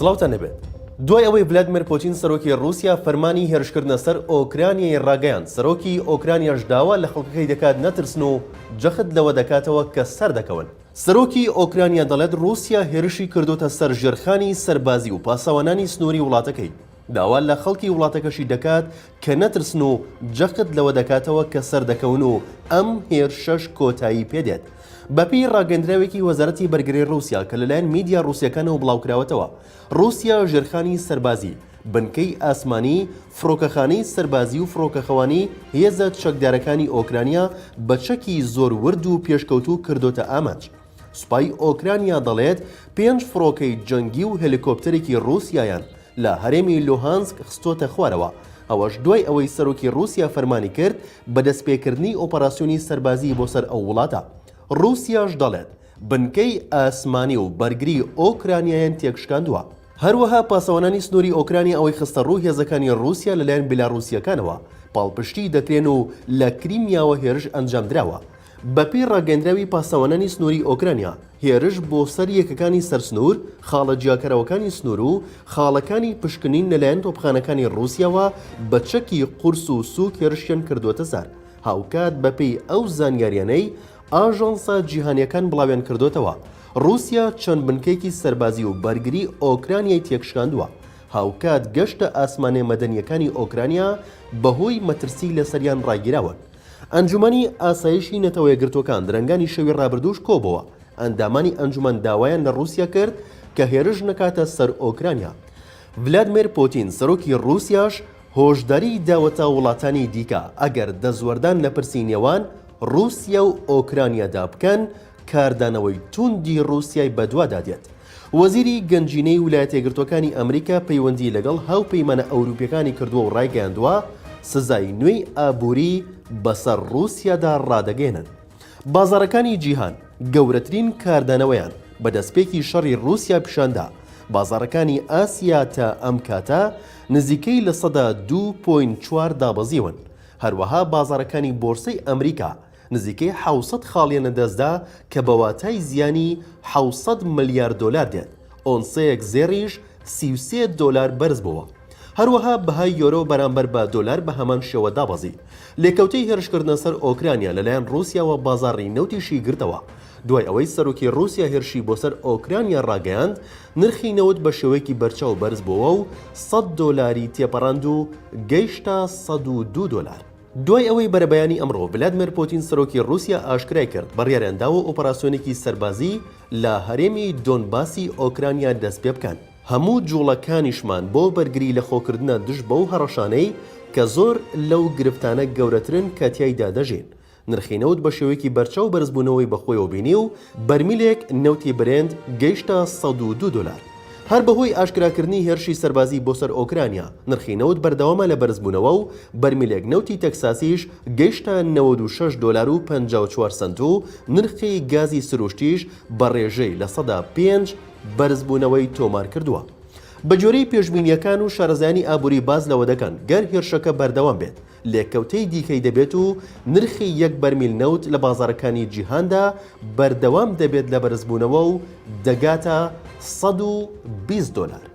سڵاوتان لێبێت. دوای ئەوەی ڤلادیمێر پوتین سەرۆکی ڕووسیا فەرمانی هێرشکردنە سەر ئۆکرانیای ڕاگەیاند، سەرۆکی ئۆکرانیاش داوا لە خەڵکەکەی دەکات نەترسن و جەخت لەوە دەکاتەوە کە سەردەکەون. سەرۆکی ئۆکرانیا دەڵێت ڕووسیا هێرشی کردۆتە سەر ژێرخانی سەربازی و پاسەوانانی سنووری وڵاتەکەی. داوا لە خەڵکی وڵاتەکەشی دەکات کە نەترسن و جەخت لەوە دەکاتەوە کە سەردەکەون و ئەم هێرشەش کۆتایی پێدێت. بەپێی ڕاگەندراوێکی وەزارەتی بەرگری ڕووسیا کە لەلایەن میدیا ڕووسیەکانەوە بڵاوکراوەتەوە، ڕووسیا ژێرخانی سەربازی، بنکەی ئاسمانی، فڕۆکەخانەی سەربازی و فڕۆکەخەوانی هێزە چەکدارەکانی ئۆکرانیا بە چەکی زۆر ورد و پێشکەوتوو کردۆتە ئامانج. سوپای ئۆکرانیا دەڵێت پێنج فڕۆکەی جەنگی و هێلیکۆپتەرێکی ڕووسیایان لە هەرێمی لوهانسک خستۆتە خوارەوە، ئەوەش دوای ئەوەی سەرۆکی ڕووسیا فەرمانی کرد بە دەستپێکردنی ئۆپەراسیۆنی سەربازی بۆ سەر ئەو وڵاتە. ڕووسیاش دەڵێت بنکەی ئاسمانی و بەرگری ئۆکرانیایان تێکشکاندووە. هەروەها پاسەوانانی سنووری ئۆکرانیا ئەوەی خستەڕوو هێزەکانی ڕووسیا لەلایەن بیلاڕووسییەکانەوە پاڵپشتی دەکرێن و لە کریمیاوە هێرش ئەنجامدراوە. بەپێی ڕاگەیەندراوی پاسەوانانی سنووری ئۆکرانیا، هێرش بۆ سەر یەکەکانی سەر سنوور، خاڵە جیاکەرەوەکانی سنوور و خاڵەکانی پشکنین لەلایەن تۆپخانەکانی ڕووسیاوە بە چەکی قورس و سووک هێرشیان کردووەتە سەر. هاوکات بەپێی ئەو زانیاریانەی ئاژانسە جیهانییەکان بڵاویان کردۆتەوە، ڕووسیا چەند بنکەیەکی سەربازی و بەرگری ئۆکرانیای تێکشکاندووە، هاوکات گەشتە ئاسمانیە مەدەنییەکانی ئۆکرانیا بەهۆی مەترسی لەسەریان ڕاگیراون. ئەنجومەنی ئاسایشی نەتەوەیەکگرتووەکان درەنگانی شەوی ڕابردووش کۆبۆوە، ئەندامانی ئەنجومەن داوایان لە ڕووسیا کرد کە هێرش نەکاتە سەر ئۆکرانیا. ڤلادمێر پۆتین سەرۆکی ڕووسیاش هۆشداریی داوەتە وڵاتانی دیکە ئەگەر دەستوەردان لە پرسی نێوان ڕووسیا و ئۆکرانیادا بکەن، کاردانەوەی تووندی ڕووسیای بەدوادا دێت. وەزیری گەنجینەی ولایەتەیەکگرتووەکانی ئەمریکا پەیوەندیی لەگەڵ هاوپەیمانە ئەوروپییەکانی کردووە و ڕایگەیاندووە، سزای نوێی ئابووری بەسەر ڕووسیادا ڕادەگەیەنن. بازاڕەکانی جیهان گەورەترین کاردانەوەیان بە دەستپێکی شەڕی ڕووسیا پیشاندا، بازاڕەکانی ئاسیا تا ئەم کاتە نزیکەی 2.4% دابەزیون، هەروەها بازاڕەکانی بۆرسەی ئەمریکا نزیکەی 700 خاڵیان لەدەستدا کە بە واتای زیانی 700 ملیار دۆلار دێت، ئۆنسەیەک زێڕیش 33 دۆلار بەرزبۆوە. هەروەها بەهای یۆرۆ بەرامبەر بە دۆلار بە هەمان شێوە دابەزی. لێکەوتەی هێرشکردنە سەر ئۆکرانیا لەلایەن ڕووسیاوە بازاڕی نەوتیشی گرتەوە. دوای ئەوەی سەرۆکی ڕووسیا هێرشی بۆ سەر ئۆکرانیا ڕاگەیاند، نرخی نەوت بە شێوەیەکی بەرچاو بەرزبۆوە و 100 دۆلاری تێپەڕاند و گەیشتە 102 دۆلار. دوای ئەوەی بەرەبەیانی ئەمڕۆ ڤلادمێر پۆتین سەرۆکی ڕووسیا ئاشکرای کرد بڕیاریان داوە ئۆپەراسیۆنێکی سەربازی لە هەرێمی دۆنباسی ئۆکرانیا دەستپێبکەن، هەموو جوڵەکانیشمان بۆ بەرگری لەخۆکردنە دژ بەو هەڕەشانەی کە زۆر لەو گرفتانە گەورەترن کە تیایدا دەژین. نرخی نەوت بە شێوەیەکی بەرچاو بەرزبوونەوەی بەخۆیەوە بینی و بەرمیلێک نەوتی برێنت گەیشتە 102 دۆلار. هەر بەهۆی ئاشکراکردنی هێرشی سەربازی بۆ سەر ئۆکرانیا، نرخی نەوت بەردەوامە لە بەرزبوونەوە و بەرمیلێک نەوتی تەکساسیش گەیشتە 96 دۆلار و 54 سەنت و نرخی گازی سروشتیش بە ڕێژەی 5% بەرزبوونەوەی تۆمارکردووە. بەگوێرەی پێشبینییەکان و شارەزایانی ئابووری باس لەوە دەکەن، گەر هێرشەکە بەردەوام بێت، لێکەوتەی دیکەی دەبێت و نرخی یەک بەرمیل نەوت لە بازاڕەکانی جیهاندا بەردەوام دەبێت لە بەرزبوونەوە و دەگاتە 120 دۆلار.